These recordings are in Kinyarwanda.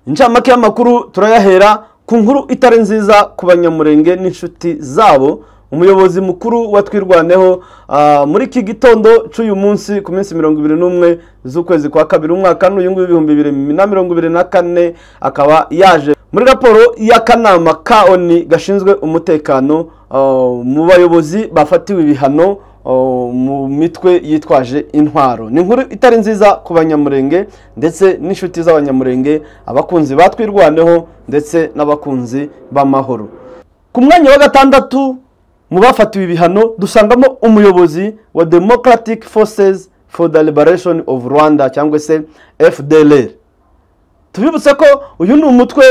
Incamake y'amakuru turayahera ku nkuru itari nziza ku Banyamurenge n'inshuti zabo. Umuyobozi mukuru wa Twirwaneho muri iki gitondo cy'uyu munsi ku minsi 21 z'ukwezi kwa kabiri umwaka n'uyu nguyu 2024 akaba yaje muri raporo y'akanama ka ONU gashinzwe umutekano mu bayobozi bafatiwe ibihano mu mitwe yitwaje intwaro. Ni inkuru itari nziza ku Banyamurenge ndetse n'inshuti z'Abanyamurenge, abakunzi ba Twirwaneho ndetse n'abakunzi b'amahoro. Ku mwanya wa gatandatu mu bafatiwe ibihano dusangamo umuyobozi wa Democratic Forces for the Liberation of Rwanda cyangwa se FDLR. Tubibutse ko uyu ni umutwe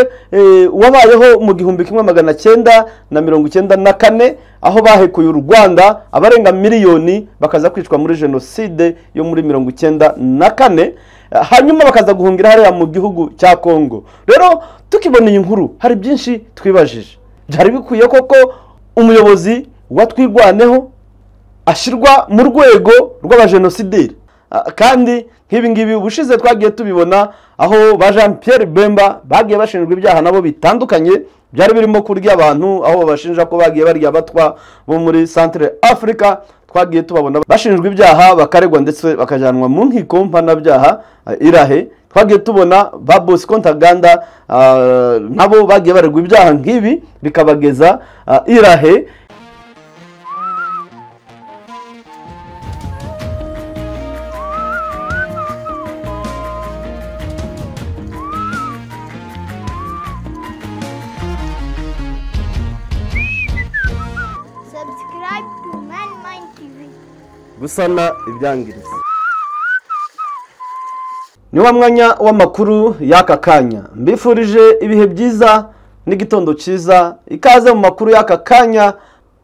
wabayeho mu 1994 aho bahekuye u Rwanda abarenga miliyoni bakaza kwicwa muri jenoside yo muri 94, hanyuma bakaza guhungira hariya mu gihugu cya Kongo. Rero tukibona iyi nkuru hari byinshi twibajije. Byari bikwiye koko umuyobozi wa Twirwaneho ashirwa mu rwego rw'abajenosideri? Kandi nk'ibi ngibi ubushize twagiye tubibona aho ba Jean Pierre Bemba bagiye bashinjwa ibyaha nabo bitandukanye byari birimo kurya abantu, aho babashinja ko bagiye barya abatwa bo muri Centre Africa. Twagiye tubabona bashinjwa ibyaha bakaregwa ndetse bakajyanwa mu nkiko mpanabyaha irahe. Twagiye tubona ba Bosco Ntaganda nabo bagiye baregwa ibyaha nk'ibi bikabageza irahe. Subscribe to Man Mind TV. Gusana ibyangiritse. Ni wa mwanya w'amakuru y'aka kanya. Mbifurije ibihe byiza n'igitondo cyiza. Ikaze mu makuru y'aka kanya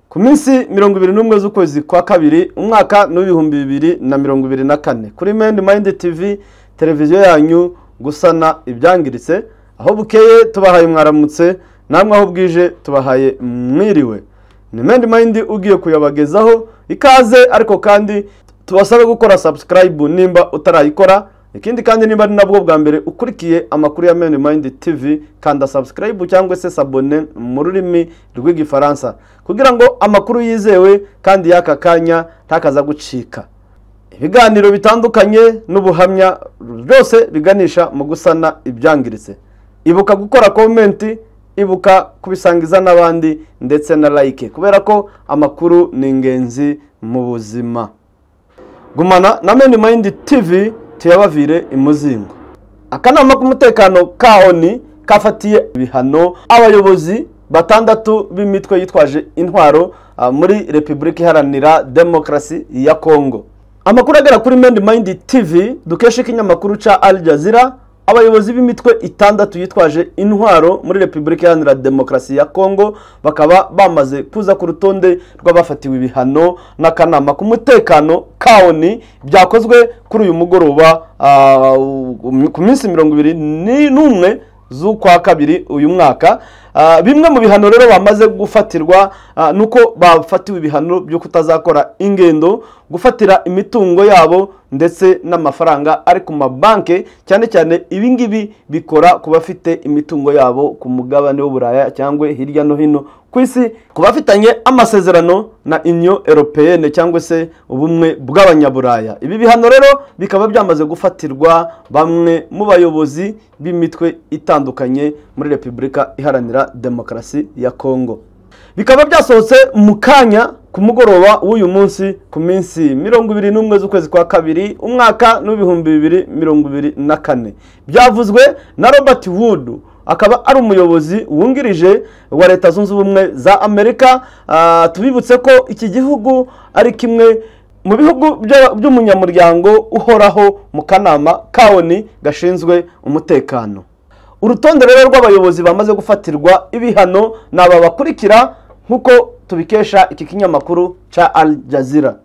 ku minsi 21 z'ukwezi kwa kabiri umwaka w'2024 kuri Man Mind TV, televiziyo yanyu gusana ibyangiritse. Aho bukeye tubahaye mwaramutse, namwe aho bwije tubahaye mwiriwe. Ni Man Mind ugiye kuyabagezaho ikaze, ariko kandi tubasabe gukora subscribe nimba utarayikora. Ikindi kandi nimba ari nabwo bwa mbere ukurikiye amakuru ya Man Mind TV, kanda subscribe cyangwa se s'abonner mu rurimi rw'igifaransa kugira ngo amakuru yizewe kandi y'aka kanya ntakaza gucika. Ibiganiro bitandukanye n'ubuhamya byose biganisha mu gusana ibyangiritse. Ibuka gukora comment, ibuka kubisangiza n'abandi ndetse na like, kubera ko amakuru ni ingenzi mu buzima. Gumana na Man Mind TV tuyabavire imuzingo. Akanama k'umutekano ka ONU kafatiye ibihano abayobozi batandatu b'imitwe yitwaje intwaro muri Repubulika Iharanira Demokarasi ya Kongo. Amakuru agera kuri Man Mind TV dukesha ikinyamakuru ca Al Jazeera, abayobozi b'imitwe itandatu yitwaje intwaro muri Repubulika Iharanira Demokarasi ya Kongo bakaba bamaze kuza ku rutonde rw'abafatiwe ibihano n'akanama k'umutekano ka ONU byakozwe kuri uyu mugoroba ku minsi 21 z'ukwa kabiri uyu mwaka. Bimwe mu bihano rero bamaze gufatirwa nuko bafatiwe ibihano byo kutazakora ingendo, gufatira imitungo yabo ndetse n'amafaranga ari ku mabanke. Cyane cyane ibi ngibi bikora ku bafite imitungo yabo ku mugabane w'Uburaya cyangwa hirya no hino ku isi, ku bafitanye amasezerano na Union Européenne cyangwa se ubumwe bw'Abanyaburaya. Ibi bihano rero bikaba byamaze gufatirwa bamwe mu bayobozi b'imitwe itandukanye muri Repubulika Iharanira Demokarasi ya Kongo. Bikaba byasohotse mu kanya ku mugoroba w'uyu munsi ku minsi 21 z'ukwezi kwa kabiri umwaka w'2024. Byavuzwe na Robert Wood, akaba ari umuyobozi wungirije wa Leta Zunze Ubumwe za Amerika. Tubibutse ko iki gihugu ari kimwe mu bihugu by'umunyamuryango uhoraho mu kanama ka ONU gashinzwe umutekano. Urutonde rero rw'abayobozi bamaze gufatirwa ibihano naba bakurikira nkuko tubikesha iki kinyamakuru cha Al Jazeera.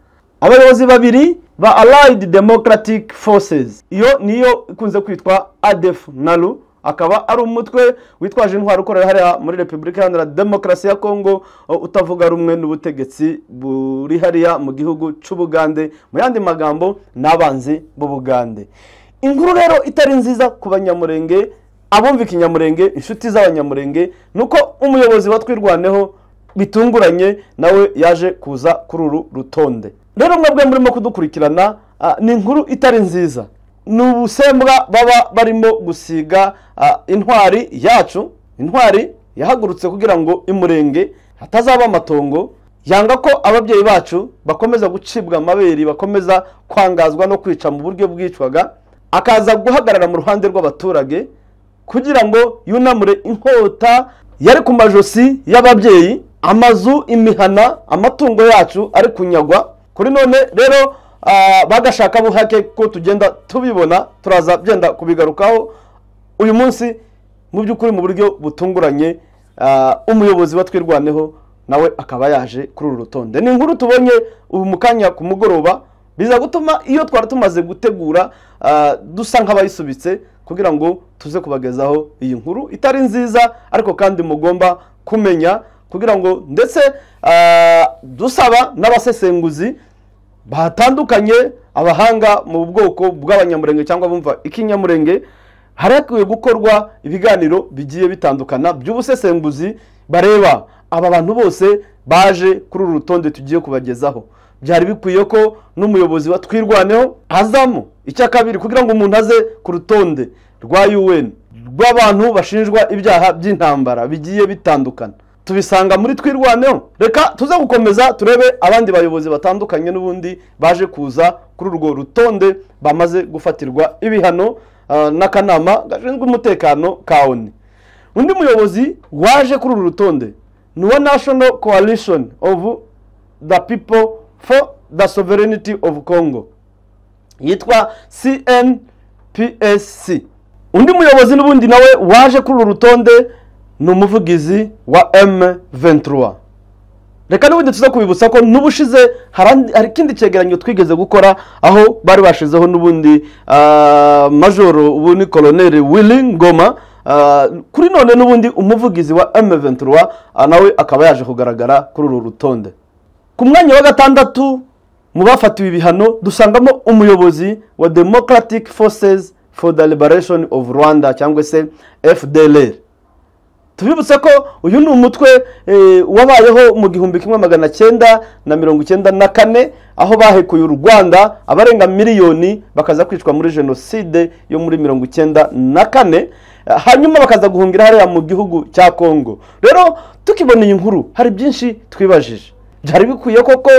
Abayobozi babiri ba Allied Democratic Forces, iyo niyo ikunze kwitwa ADF NALU, akaba ari umutwe witwaje intwaro ukorera hariya muri Repubulika Iharanira Demokarasi ya Kongo, utavuga rumwe n'ubutegetsi buri hariya mu gihugu c'Ubugande. Mu yandi magambo n'abanzi b'Ubugande. Inkuru rero itari nziza ku Banyamurenge, Abumva ikinyamurenge, inshuti z'abanyamurenge, nuko umuyobozi wa Twirwaneho bitunguranye nawe yaje kuza kuri uru rutonde. Rero mwebwe murimo kudukurikirana, ni inkuru itari nziza, ni ubusembwa baba barimo gusiga intwari yacu, intwari yahagurutse kugira ngo imurenge hatazaba amatongo, yanga ko ababyeyi bacu bakomeza gucibwa amabere, bakomeza kwangazwa no kwica mu buryo bwicwaga, akaza guhagarara mu ruhande rw'abaturage kugira ngo yunamure inkota yari ku majosi y'ababyeyi, amazu, imihana, amatungo yacu ari kunyagwa. Kuri none rero bagashaka buhake ko tugenda tubibona, turaza byenda kubigarukaho uyu munsi. Mu by'ukuri mu buryo butunguranye umuyobozi wa Twirwaneho nawe akaba yaje kuri uru rutonde. Ni inkuru tubonye ubu mu kanya ku mugoroba, biza gutuma iyo twari tumaze gutegura dusa nk'abayisubitse kugira ngo tuze kubagezaho iyi nkuru itari nziza, ariko kandi mugomba kumenya kugira ngo ndetse dusaba n'abasesenguzi batandukanye, abahanga mu bwoko bw'abanyamurenge cyangwa bumva ikinyamurenge, harakwiye gukorwa ibiganiro bigiye bitandukana by'ubusesenguzi bareba aba bantu bose baje kuri uru rutonde tugiye kubagezaho. Byari bikwiye ko n'umuyobozi wa Twirwaneho azamo. Icya kabiri, kugira ngo umuntu aze ku rutonde rwa UN rw'abantu bashinjwa ibyaha by'intambara bigiye bitandukana, tubisanga muri Twirwaneho. Reka tuze gukomeza turebe abandi bayobozi batandukanye n'ubundi baje kuza kuri urwo rutonde bamaze gufatirwa ibihano n'akanama gashinzwe umutekano ka ONU. Undi muyobozi waje kuri uru rutonde ni uwa National Coalition of the People for the Sovereignty of Congo, yitwa CNPSC. Undi muyobozi n'ubundi nawe waje kuri uru rutonde ni umuvugizi wa M23. Reka n'ubundi tuza kubibutsa ko n'ubushize hari ikindi cyegeranyo twigeze gukora aho bari bashizeho n'ubundi majoro, ubu ni Colonel Willy Ngoma. Kuri none n'ubundi umuvugizi wa M23 nawe akaba yaje kugaragara kuri uru rutonde. Ku mwanya wa gatandatu mu bafatiwe ibihano dusangamo umuyobozi wa Democratic Forces for the Liberation of Rwanda cyangwa se FDLR. Tubibutse ko uyu ni umutwe wabayeho mu 1994, aho bahekuye u Rwanda abarenga miliyoni bakaza kwicwa muri jenoside yo muri 94, hanyuma bakaza guhungira hariya mu gihugu cya Kongo. Rero tukibona iyi nkuru hari byinshi twibajije. Byari bikwiye koko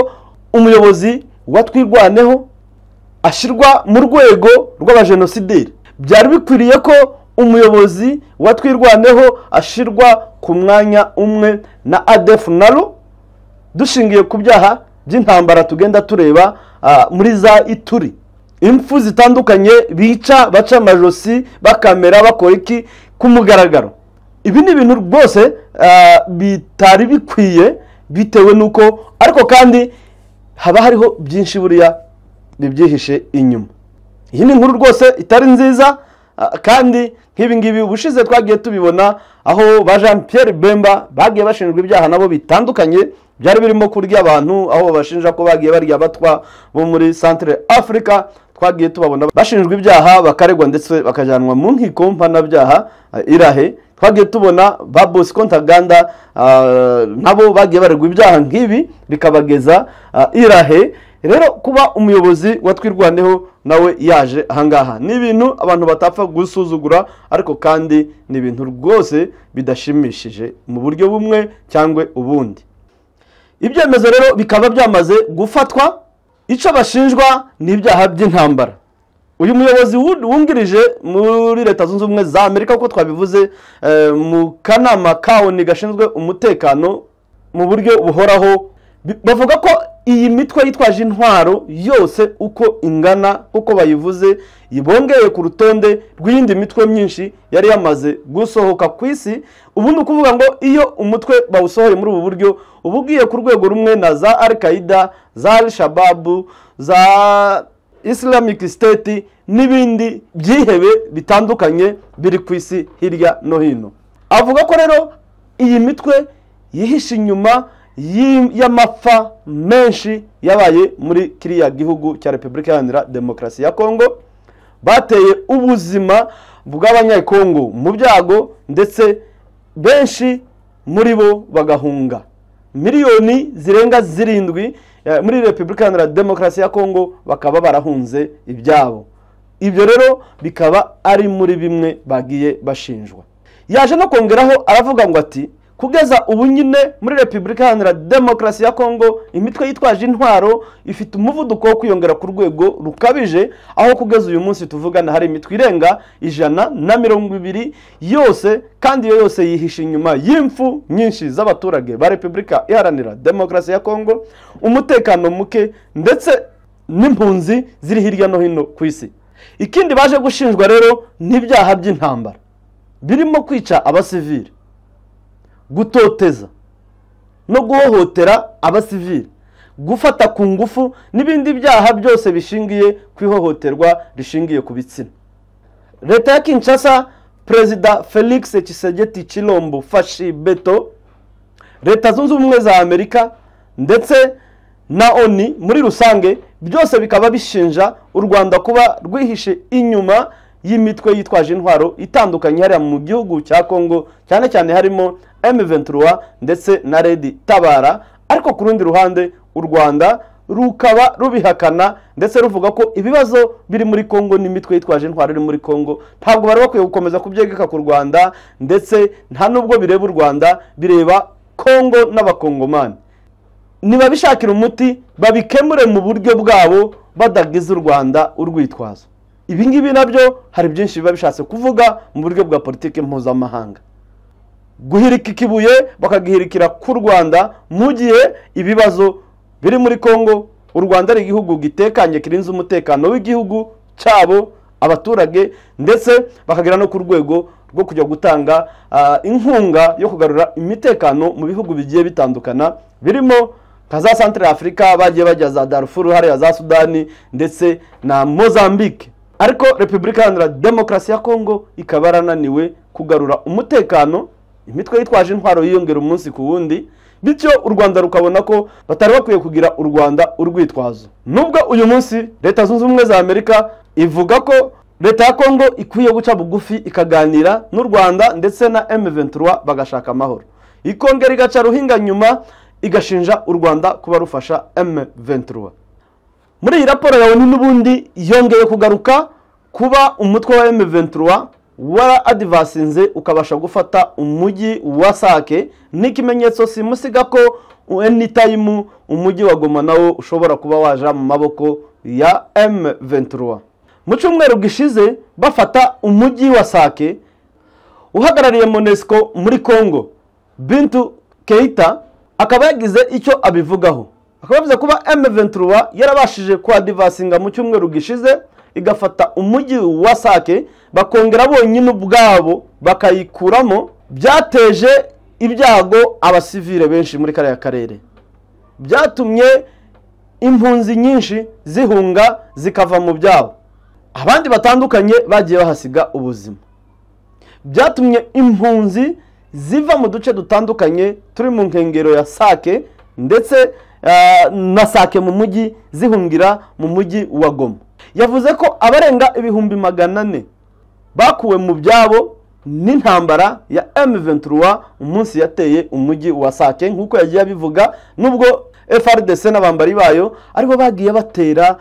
umuyobozi wa Twirwaneho ashyirwa mu rwego rw'abajenosideri? Byari bikwiriye ko umuyobozi wa Twirwaneho ashyirwa ku mwanya umwe na ADF NALU, dushingiye ku byaha by'intambara tugenda tureba muri za Ituri, impfu zitandukanye bica, baca amajosi, bakamera, bakora iki ku mugaragaro. Ibi ni ibintu rwose bitari bikwiye bitewe nuko, ariko kandi haba hariho byinshi buriya bibyihishe inyuma. Iyi ni inkuru rwose itari nziza, kandi nk'ibi ngibi ubushize twagiye tubibona aho ba Jean Pierre Bemba bagiye bashinjwa ibyaha nabo bitandukanye, byari birimo kurya abantu, aho babashinja ko bagiye barya abatwa bo muri Centre Africa. Twagiye tubabona bashinjwa ibyaha bakaregwa ndetse bakajyanwa mu nkiko mpanabyaha irahe. Twagiye tubona ba Bosco Ntaganda nabo bagiye baregwa ibyaha nk'ibi bikabageza irahe. Rero kuba umuyobozi wa Twirwaneho nawe yaje ahangaha ni ibintu abantu batapfa gusuzugura, ariko kandi ni ibintu rwose bidashimishije mu buryo bumwe cyangwa ubundi. Ibyemezo rero bikaba byamaze gufatwa, icyo bashinjwa ni ibyaha by'intambara. Uyu muyobozi wungirije muri Leta Zunze Ubumwe za Amerika, uko twabivuze, mu kanama ka ONU gashinzwe umutekano mu buryo buhoraho, bavuga ko iyi mitwe yitwaje intwaro yose uko ingana, uko bayivuze, ibongeye ku rutonde rw'iyindi mitwe myinshi yari yamaze gusohoka ku isi. Ubu ni ukuvuga ngo iyo umutwe bawusohoye muri ubu buryo uba ugiye ku rwego rumwe na za Al-Qaeda, za Al-Shabaab, za Islamic State n'ibindi byihebe bitandukanye biri ku isi hirya no hino. Avuga ko rero iyi mitwe yihishe inyuma y'amapfa menshi yabaye muri kiriya gihugu cya Repubulika Iharanira Demokarasi ya Kongo, bateye ubuzima bw'abanyekongo mu byago, ndetse benshi muri bo bagahunga. Miliyoni zirenga 7 muri Repubulika Iharanira Demokarasi ya Kongo bakaba barahunze ibyabo. Ibyo rero bikaba ari muri bimwe bagiye bashinjwa. Yaje no kongeraho aravuga ngo ati kugeza ubu nyine muri Repubulika Iharanira Demokarasi ya Kongo imitwe yitwaje intwaro ifite umuvuduko wo kwiyongera ku rwego rukabije, aho kugeza uyu munsi tuvugana hari imitwe irenga 120 yose, kandi iyo yose yihishe inyuma y'imfu nyinshi z'abaturage ba Repubulika Iharanira Demokarasi ya Kongo, umutekano muke ndetse n'impunzi ziri hirya no hino ku isi. Ikindi baje gushinjwa rero n'ibyaha by'intambara birimo kwica abasivili, gutoteza no guhohotera abasivili, gufata ku ngufu n'ibindi byaha byose bishingiye ku ihohoterwa rishingiye ku bitsina. Leta ya Kinshasa, Perezida Felix Tshisekedi Tshilombo Fashi Beto, Leta Zunze Ubumwe za Amerika ndetse na ONU muri rusange, byose bikaba bishinja u Rwanda kuba rwihishe inyuma y'imitwe yitwaje intwaro itandukanye hariya mu gihugu cya Kongo, cyane cyane harimo M23 ndetse na Red Tabara. Ariko ku rundi ruhande u Rwanda rukaba rubihakana ndetse ruvuga ko ibibazo biri muri Kongo n'imitwe yitwaje intwaro iri muri Kongo ntabwo bari bakwiye gukomeza kubyegeka ku Rwanda, ndetse nta nubwo bireba u Rwanda, bireba Kongo n'abakongomani. Nibabishakira umuti babikemure mu buryo bwabo badagize u Rwanda urwitwazo. Ibi ngibi nabyo hari byinshi biba bishatse kuvuga mu buryo bwa politiki mpuzamahanga. Guhirika ikibuye bakagihirikira ku Rwanda mu gihe ibibazo biri muri Kongo, u Rwanda ari igihugu gitekanye kirinze umutekano w'igihugu cyabo abaturage, ndetse bakagera no ku rwego rwo kujya gutanga inkunga yo kugarura imitekano mu bihugu bigiye bitandukana birimo nka za Central Africa, bagiye bajya za Darfur, hariya za Sudani ndetse na Mozambique. Ariko Repubulika Iharanira Demokarasi ya Kongo ikaba yarananiwe kugarura umutekano, imitwe yitwaje intwaro yiyongera umunsi ku wundi, bityo u Rwanda rukabona ko batari bakwiye kugira u Rwanda urwitwazo. Nubwo uyu munsi Leta Zunze Ubumwe za Amerika ivuga ko Leta ya Kongo ikwiye guca bugufi ikaganira n'u Rwanda ndetse na M23 bagashaka amahoro, ikongera igaca ruhinga nyuma igashinja u Rwanda kuba rufasha M23. Muri iyi raporo ya ONU n'ubundi yongeye kugaruka kuba umutwe wa M23 wara advansinze ukabasha gufata umujyi wa Sake, n'ikimenyetso simusiga ko anytime umujyi wa Goma nawo ushobora kuba waja mu maboko ya M23. Mu cyumweru gishize bafata umujyi wa Sake, uhagarariye MONUSCO muri Kongo Bintu Keita akaba yagize icyo abivugaho. Akaba yavuze kuba M23 yarabashije kuadivasinga mu cyumweru gishize igafata umujyi wa Sake, bakongera bonyine ubwabo bakayikuramo, byateje ibyago abasivile benshi muri kariya karere, byatumye impunzi nyinshi zihunga zikava mu byabo, abandi batandukanye bagiye bahasiga ubuzima, byatumye impunzi ziva mu duce dutandukanye turi mu nkengero ya Sake ndetse na Sake mu mujyi zihungira mu mujyi wa Goma. Yavuze ko abarenga 400,000 bakuwe mu byabo n'intambara ya M23 umunsi yateye umujyi wa Sake, nkuko yagiye abivuga, nubwo FARDC n'abambari bayo aribo bagiye batera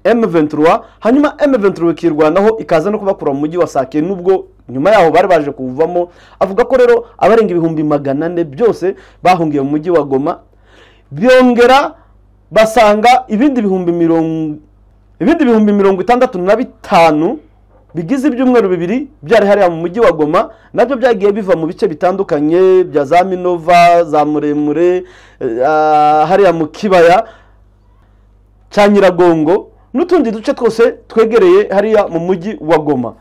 M23, hanyuma M23 ikirwanaho ikaza no kubakura mu mujyi wa Sake, nubwo nyuma yaho bari baje kuvamo. Avuga ko rero abarenga 400,000 byose bahungiye mu mujyi wa Goma, byongera basanga ibindi 65,000 bigize ibyumweru bibiri byari hariya mu mujyi wa Goma, nabyo byagiye biva mu bice bitandukanye bya za Minova, za Muremure, hariya mu kibaya cya Nyiragongo n'utundi duce twose twegereye hariya mu mujyi wa Goma.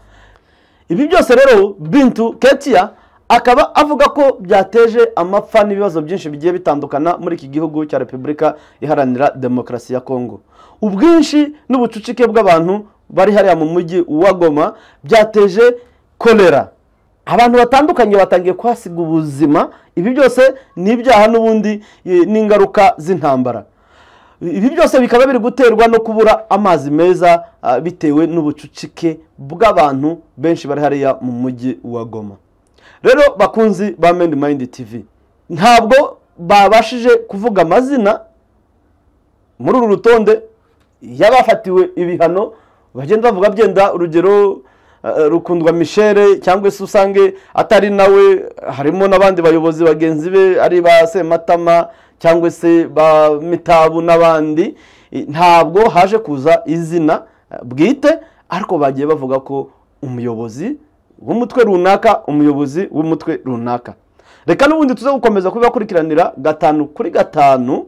Ibi byose rero Bintu Ketia akaba avuga ko byateje amapfa n'ibibazo byinshi bigiye bitandukana muri iki gihugu cya Repubulika Iharanira Demokarasi ya Kongo. Ubwinshi n'ubucucike bw'abantu bari hariya mu mujyi wa Goma byateje kolera, abantu batandukanye batangiye kuhasiga ubuzima. Ibi byose ni ibyaha n'ubundi n'ingaruka z'intambara. Ibi byose bikaba biri guterwa no kubura amazi meza bitewe n'ubucucike bw'abantu benshi bari hariya mu mujyi wa Goma. Rero bakunzi ba Mend Mind TV, ntabwo babashije kuvuga amazina muri uru rutonde y'abafatiwe ibihano. Bagenda bavuga byenda urugero Rukundwa Michel, cyangwa se usange atari nawe, harimo n'abandi bayobozi bagenzi be ari ba Sematama cyangwa se ba Mitabu n'abandi. Ntabwo haje kuza izina bwite, ariko bagiye bavuga ko umuyobozi w'umutwe runaka, umuyobozi w'umutwe runaka. Reka n'ubundi tuze gukomeza kubakurikiranira 5 kuri 5,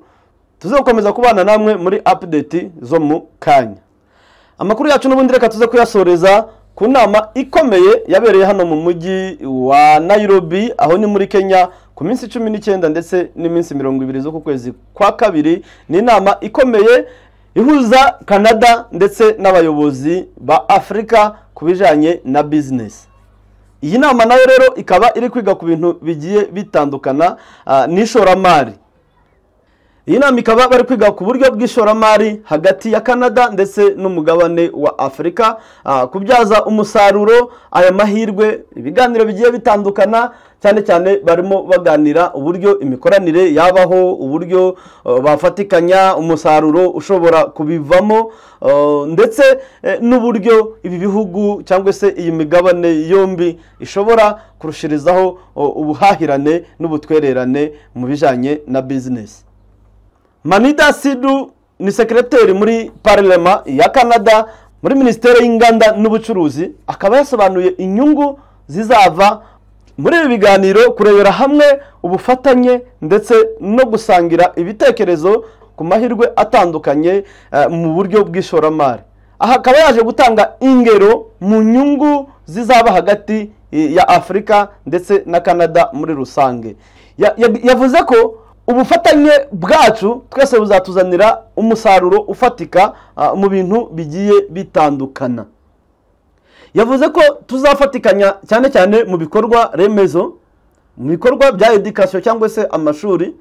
tuze gukomeza kubana namwe muri update zo mu kanya. Amakuru yacu n'ubundi reka tuze kuyasoreza ku nama ikomeye yabereye hano mu mujyi wa Nairobi, aho ni muri Kenya, ku minsi 19 ndetse n'iminsi 20 zo ku kwezi kwa kabiri. Ni inama ikomeye ihuza Canada ndetse n'abayobozi ba Afrika ku bijanye na business. Iyi nama nayo rero ikaba iri kwiga ku bintu bigiye bitandukana n'ishoramari. Iyi nama ikaba bari kwiga ku buryo bw'ishoramari hagati ya Canada ndetse n'umugabane wa Afrika, kubyaza umusaruro aya mahirwe. Ibiganiro bigiye bitandukana, cyane cyane barimo baganira uburyo imikoranire yabaho, uburyo bafatikanya umusaruro ushobora kubivamo, ndetse n'uburyo ibi bihugu cyangwa se iyi migabane yombi ishobora kurushirizaho ubuhahirane n'ubutwererane mu bijanye na business. Manida Sidu ni sekreteri muri Parlement ya Canada muri Ministere y'Inganda n'Ubucuruzi, akaba yasobanuye inyungu zizava muri ibi biganiro, kurebera hamwe ubufatanye ndetse no gusangira ibitekerezo ku mahirwe atandukanye mu buryo bw'ishoramari. Aha akaba yaje gutanga ingero mu nyungu zizaba hagati ya Afrika ndetse na Canada muri rusange. Yavuze ko ubufatanye bwacu twese buzatuzanira umusaruro ufatika mu bintu bigiye bitandukana. Yavuze ko tuzafatikanya cyane cyane mu bikorwa remezo, mu bikorwa bya education cyangwa se amashuri,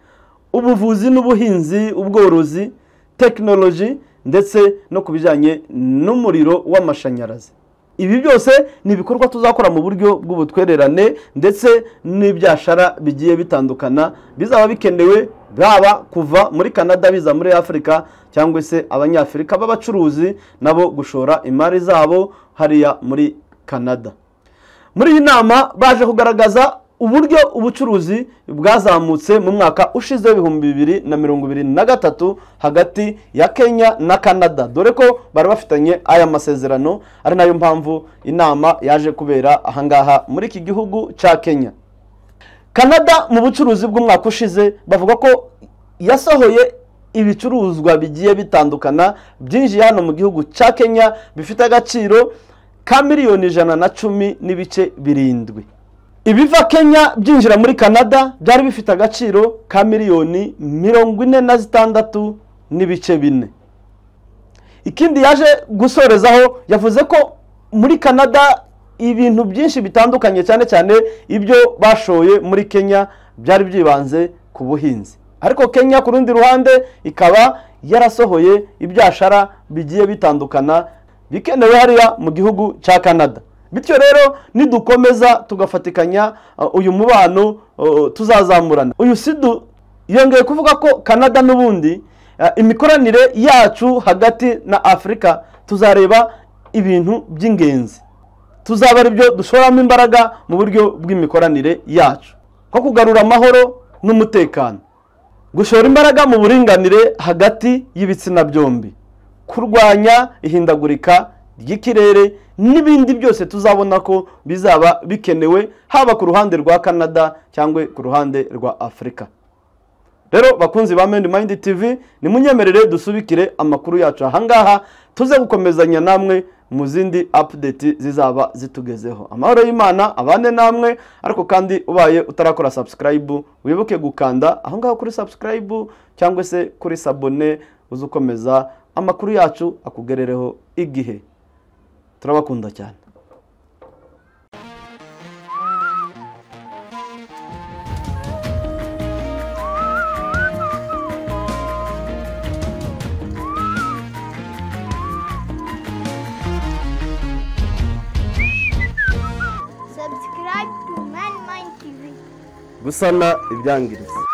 ubuvuzi n'ubuhinzi, ubworozi, technology ndetse no kubijanye n'umuriro w'amashanyarazi. Ibi byose ni ibikorwa tuzakora mu buryo bw'ubutwererane ndetse n'ibyashara bigiye bitandukana bizaba bikenewe, baba kuva muri Canada biza muri Afrika, cyangwa se abanyafrika b'abacuruzi nabo gushora imari zabo hariya muri Canada. Muri iyi nama baje kugaragaza uburyo ubucuruzi bwazamutse mu mwaka ushize 2023 hagati ya Kenya na Canada, dore ko bari bafitanye aya masezerano, ari nayo mpamvu inama yaje kubera ahangaha muri iki gihugu cya Kenya. Canada mu bucuruzi bw'umwaka ushize bavuga ko yasohoye ibicuruzwa bigiye bitandukana byinjiye hano mu gihugu cya Kenya bifite agaciro ka miliyoni 110.7. Ibiva Kenya byinjira muri Canada byari bifite agaciro ka miliyoni 46.4. Ikindi yaje gusorezaho, yavuze ko muri Canada ibintu byinshi bitandukanye cyane cyane ibyo bashoye muri Kenya byari byibanze ku buhinzi, ariko Kenya ku rundi ruhande ikaba yarasohoye ibyashara bigiye bitandukana bikenewe hariya mu gihugu cya Canada. Bityo rero nidukomeza tugafatikanya uyu mubano tuzazamurana. Uyu Sidu yongeye kuvuga ko Canada n'ubundi imikoranire yacu hagati na Afrika tuzareba ibintu by'ingenzi, tuzaba ari byo dushoramo imbaraga mu buryo bw'imikoranire yacu, nko kugarura amahoro n'umutekano, gushora imbaraga mu buringanire hagati y'ibitsina byombi, kurwanya ihindagurika ry'ikirere n'ibindi byose tuzabona ko bizaba bikenewe haba ku ruhande rwa Canada cyangwa ku ruhande rwa Afrika. Rero bakunzi ba Mend Mind TV, nimunyemerere dusubikire amakuru yacu ahangaha, tuze gukomezanya namwe mu zindi update zizaba zitugezeho. Amahoro y'Imana abane namwe, ariko kandi ubaye utarakora subscribe wibuke gukanda aho ngaho kuri subscribe cyangwa se kuri sabone, uzukomeza amakuru yacu akugerereho igihe. Turabakunda cyane. Subscribe to Man Mind TV. Gusana ibyangiritse.